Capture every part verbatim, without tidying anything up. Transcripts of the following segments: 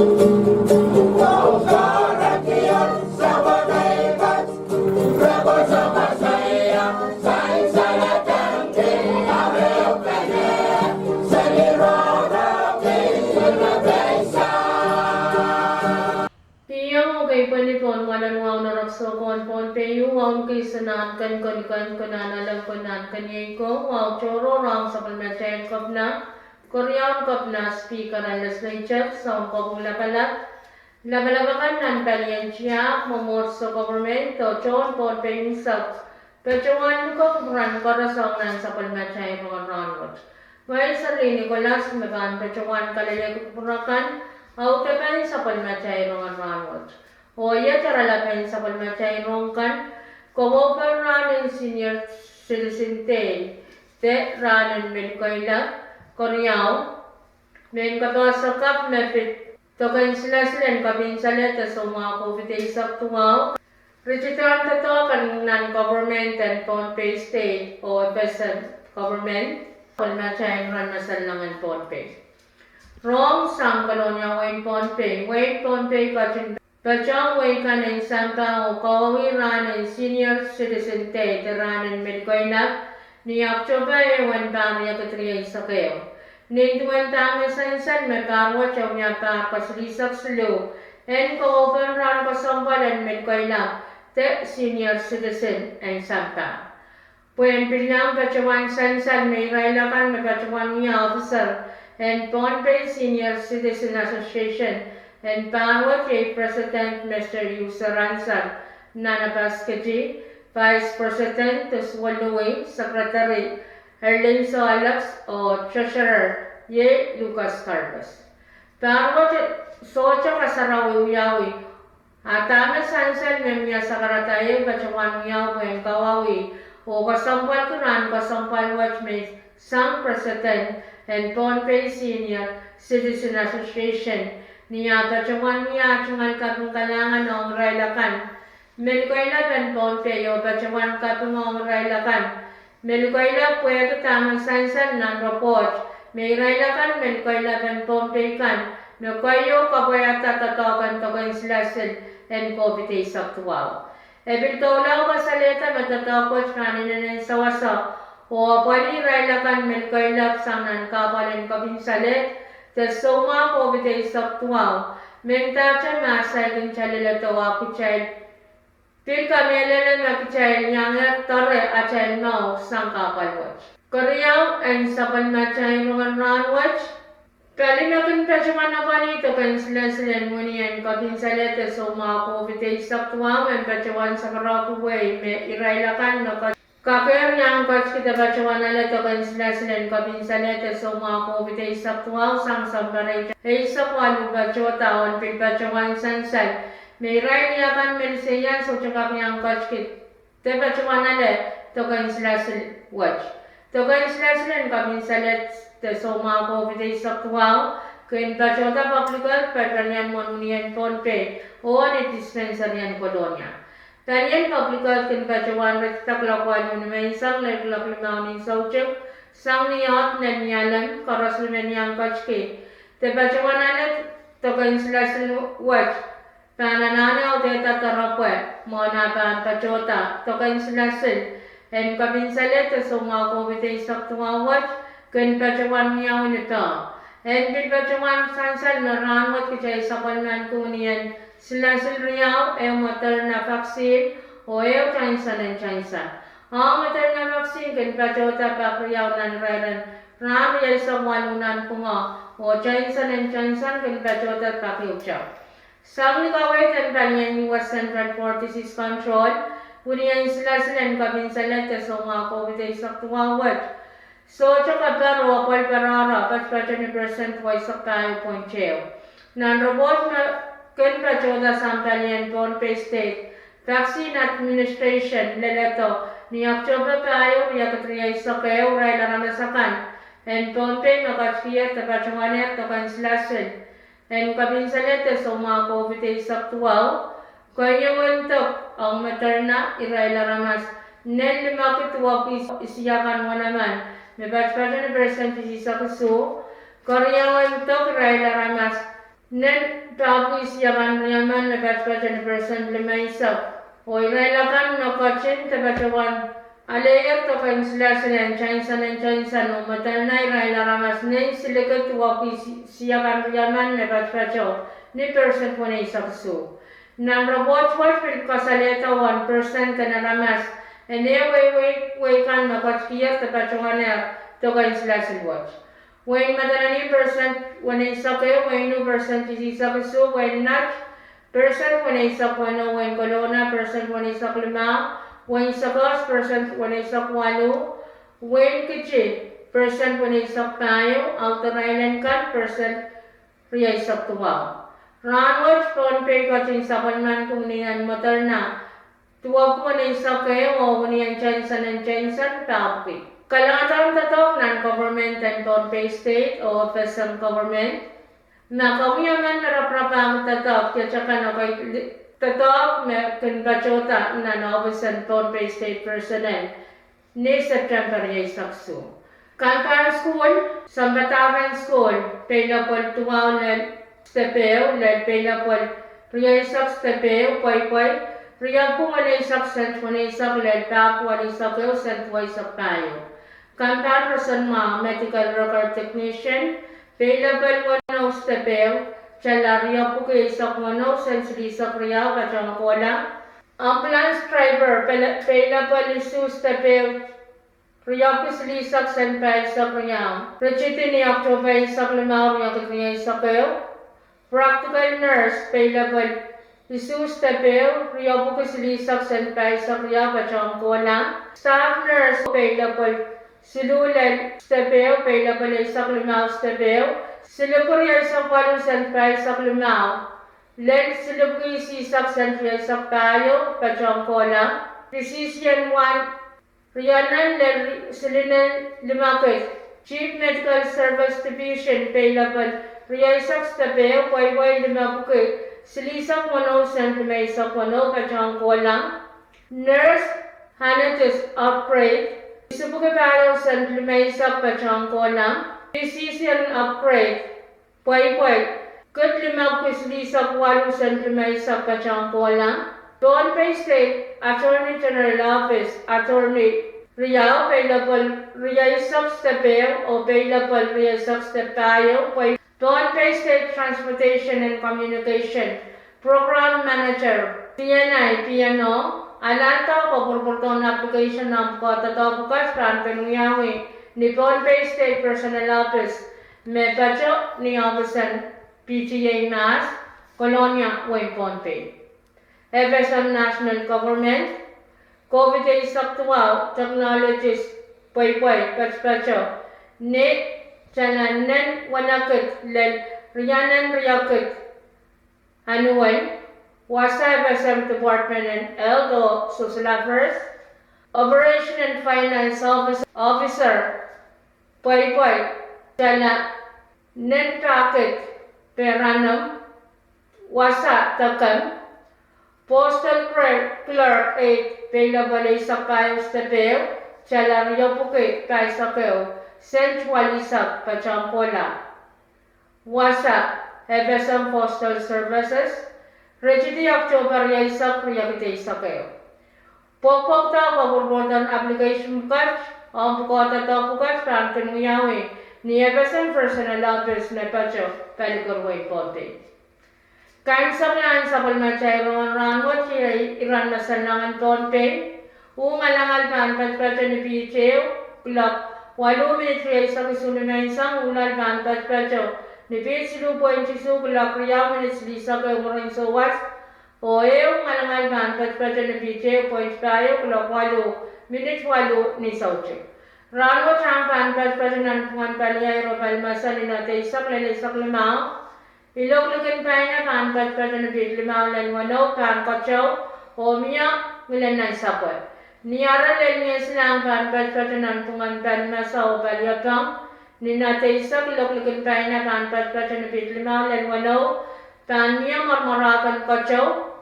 Pwehn kei pweni pohn mwoalen wahu nan Roksohn Pohnpei, wahu kei, Senat kan, kenikan, Kepina en Alem, Kepina en Keniei ko, wahu tohrohr ong sapwellimatail Kepina, Keriaun Kepina, Speaker en Legislature, Sounkopwung Lapalap, lapalap akan nan palien tiahk, mwomwohdiso, government, oh tohn Pohnpei unsek, patohwan luke kupwuren koaros ong nan sapwellimatail rongen rahnwet. Ngehi Serlihn Nicholas me pahn patohwan kalelehki kupwur akan, audepen sapwellimatail rongen rahnwet. Oh iet oaralapen sapwellimatail rohng kan: kowoupen rahn en Senior Citizen Day, de rahn en Melikoilap. Keriau, mehn kapehse kak me pid doken silasil en kopin salehde soumwahu COVID eisek duwau, ritidahn doadoahk nan government en Pohnpei State oh FSM government, sapwellimatail ren me salongen Pohnpei. Rohng sang Kolonia, wehin Pohnpei, wehin Pohnpei ketin patohng wehi kan en sampah oh kawauwih rahn en Senior Citizen Day, de rahn en Melikoilap, ni Oktohpa ehu en pahr riekid rieisek ehu. Nin duwen dahme sansal me pahr wet wia pahr kesiluhsek siluh en kowoupen rahn kesempwal en Melikoilap, de Senior Citizen en sampah. Pwehn pil iang patohwan sansal me irail akan me patohwan wia officer en Pohnpei Senior Citizen Association en pahr wet iei President Mester User Ansar Nanapas Kiti, Vice President Tesuo Lui, Secretary Erlinso Alex, oh Treasurer iei Lucas Carlos. Pahr wet sohte kasarawi wiawi, a dahme sansal me mie sakarada ehu patohwan wiawi pwehn kawauwih oh kesempwalki rahn kesempwal wet me sang President en Pohnpei Senior Citizen Association, ni ah patohwan wia ah tungoal kaping kalahngan ong irail akan Melikoilap en Pohnpei oh patohwan kaping ong irail akan Melikoilap pwehki dahme sansal nan report me irail akan Melikoilap en Pohnpei kan me keieu kapwaiada doadoahk en doken silasil en COVID eisek duwau. E pil doula kasalehda me doadoahk wet pahn inenen sewese oh apwalih irail akan Melikoilap sang nan kahpwal en kopin salehde soumwahu COVID eisek duwau, mendahte me saikinte leledo, ahpw kitail pil kamehlele me kitail iangehr doare atail mour sang kahpwal wet. Keriau, en sapwellimatail rongen rahnwet, pali me kin patohwan apwalih doken silasil en wini en kopin salehde soumwahu COVID eisek duwau en patohwan sakaraki wehi me irail akan me kakehr iang ketiki de patohwan ale doken silasil en kopin salehde soumwahu COVID eisek duwau sang sounpar eisek waluh patohda, oh en pil patohwan sansal me irail akan me liseian sohte kak iang ketiki de patohwan ale doken silasil wet. Doken silasil en kopin salehde soumwahu COVID eisek duwau kin patohda Public Health, palien mwohn wini en Pohnpei, oh ni dispensary en Kolonia. Palien Public Health kin patohwan ritidek kuloak waluh nimenseng lel kuloak limau nin soutik, sang ni oahd lel Nialem, koaros me men iang ketiki de patohwan ale doken silasil wet pahn anahne audehda doaropwe mwohn ah pahn patohda doken silasil en kopin salehde soumwahu COVID eisek duwau wet kin patohwan wiawi ni peh. En pil patohwan sansal me rahnwet kitail sapwellimaniki wini en silasil riau, ehu Moderna vaccine oh ehu Johnson and Johnson. Ong Moderna vaccine kin patohda pak riau nan irair en rahn rieisek waluh nanpwungo, oh Johnson and Johnson kin patohda pak ieu tep. Sang ni kaweid en palien U S Centers for Disease Control, wini en silasil en kopin salehde soumwahu COVID eisek duwau wet sohte keper oh apwal perehre, patpato ni percent duweisek pahieu point ehu. Nan report me kin patohda sang palien Pohnpei State Vaccine Administration leledo ni Oktohpa pahieu riekid rieisek ehu, irail aramas akan en Pohnpei me ketikier de patohwanehr doken silasil en kopin salehde soumwahu COVID eisek duwau, keieu en dok ong Moderna irail aramas nel limaki duwepwiki isiakan wenemen, me patpato ni percent isihsek isuh. Keriau en dok irail aramas nen pahpwiki siakan riemen me patopato ni percent limeisek. Oh irail akan me ketin de patohwan aleier doken silasil en Johnson and Johnson oh Moderna, irail aramas nein silikid duwepwiki siakan riemen me patopato ni percent weneisek isuh. Nan report wet pil kasalehda uwen percent en aramas en ehu wehi kan me ketikihier de patohwanehr doken silasil wet. Wehin Madolenihmw percent weneisek ehu, wehin Wu percent isihsek isuh, wehin Nett percent weneisek weneu, wehin Kelowna percent weneisek limau, wehin Sokehs percent weneisek waluh, wehin Kiti percent weneisek pahieu, Outer Island kan percent rieisek duwau. Rahnwet Pohnpei ketin sapwellimaniki wini en Moderna duwepwiki weneisek ehu oh wini en Johnson and Johnson pahpwiki. Kalangadahn doadoahk nan government en Pohnpei State oh FSM government me kawia men me raparapahki doadoahk iet akan, doadoahk me kin patohda nan ohpis en Pohnpei State personnel ni September rieisek isuh. Kampahn sukuhl: Sounpadahk en sukuhl, peilepwel duwau lel step ehu lel peilepwel rieisek step ehu pweipwei, riepwiki weneisek sent weneisek lel pahpwiki weneisek ehu sent weisek pahieu. Kampahn roson mwahu: medical record technician, peilepwel weneu step ehu, tala riepwiki eisek weneu sent silihsek riau patohwan kohla. Ambulance driver, peilepwel isuh step ehu, riepwiki silihsek sent pahisek riau. Ritidi ni October eisek limau, riekid rieisek ehu. Practical nurse, peilepwel isuh step ehu, riepwiki silihsek sent pahisek riau patohwan kohla. Staff nurse, peilepwel siluh lel step ehu, peilepwel eisek limau step ehu, silipwiki rieisek waluh sent pahisek limau lel silipwiki isihsek sent rieisek pahieu patohwan kohla. Physician one, rienen lel silinen limekid. Chief Medical Service Division, peilepwel rieisek step ehu pweipwei, limepwiki silihsek weneu sent limeisek weneu patohwan kohla. Nurse anesthetist upgrade, isipwiki pahieu sent limeisek patohwan kohla. Physician upgrade pweipwei, kid limepwiki silihsek waluh sent limeisek patohwan kohla. Pohnpei State Attorney General Office, attorney riau, peilepwel rieisek step ehu oh peilepwel rieisek step pahieu pweipwei. Pohnpei State Transportation and Communication Program Manager, P N I, P N O, alahlda oh kapwurpwurdohn application ong pwukoa doadoahk pwukat pahn kin wiawi ni Pohnpei State Personnel Office me patoh ni ohpis en P T A Mahs, Kolonia, wehin Pohnpei. FSM National Government, COVID eisek duwau, technologies pweipwei patopato ni tala nen wenekid lel rienen riekid anuwen, wasa FSM Department en Health oh Social Affairs, Operation and Finance Officer pweipwei, tala nen pahkid peranem, wasa dekem. Postal Clerk eight, peilepwel eisek pahieu step ehu, tala riepwiki pahisek ehu, sent walisek patohwan kohla. Wasa FSM Postal Services, ritidi October rieisek, riekid eisek ehu. Pwekpwekda oh kapwurpwurdohn application pwukat ong pwukoa doadoahk pwukat pahn kin wiawi ni FSM Personnel Office me patoh Paliker, wehin Pohnpei. Kaimwiseklahn sapwellimatail rongen rahnwet iei iren me solahr en Pohnpei: Ngalangal pahn patopato ni piht ehu kuloak waluh minit rieisek isuh nimenseng. Uhlal pahn patopato ni piht siluh pweint isuh kuloak riau minit silihsek ehu mwurin souwas. Oh ehu Ngalangal pahn patopato ni piht ehu pweint pahieu kuloak waluh minit waluh ni soutik. Rahnwet ahng pahn patopato nanpwungen paliair oh palimese ni knot eisek lel eisek limau. Ilok likin paina pahn patopato ni piht limau lel weneu pahn keteu oh mie ngilen nansapwe. Ni ahr lel ngesilahng pahn patopato nanpwungen palimese oh paliepeng. Ni knot eisek, ilok likin paina pahn patopato ni piht limau lel weneu pahn mie mwarmwarahken keteu.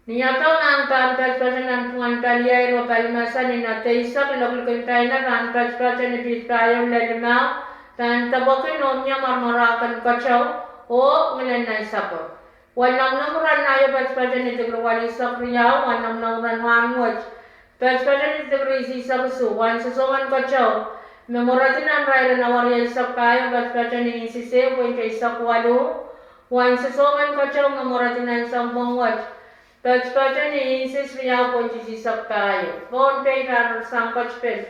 Ni apeng ahng pahn patopato nanpwungen paliair oh palimese. Ni knot eisek, ilok likin paina pahn patopato ni piht pahieu lel limau pahn depwekin oh mie mwarmwarahken keteu. oh ngilen naisako. Wahn noumw noumw rahn aio patpato ni dikri waleisek riau, wahn noumw noumw rahn rahnwet patpato ni dikri isihsek isuh. Wahn sosohng en keteu me mworedin nan irair en awa rieisek pahieu patpato ni insis ehu pointo eisek waluh. Wahn sosohng en keteu me mworedin nan sounpwong wet patpato ni insis riau pointo isihsek pahieu. Pohnpei pahn sang ketipin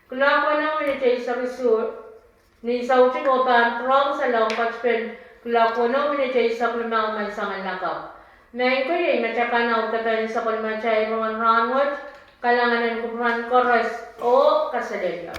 kuloak weneu minit eisek isuh ni soutik oh pahn pwurehng salong ketipin kuloak weneu minit eisek limau menseng en lakapw. Maing ko, iei me takana audepen sapwellimatail rongen rahnwet. Kalahngan en kupwuren koaros oh kaselehlie.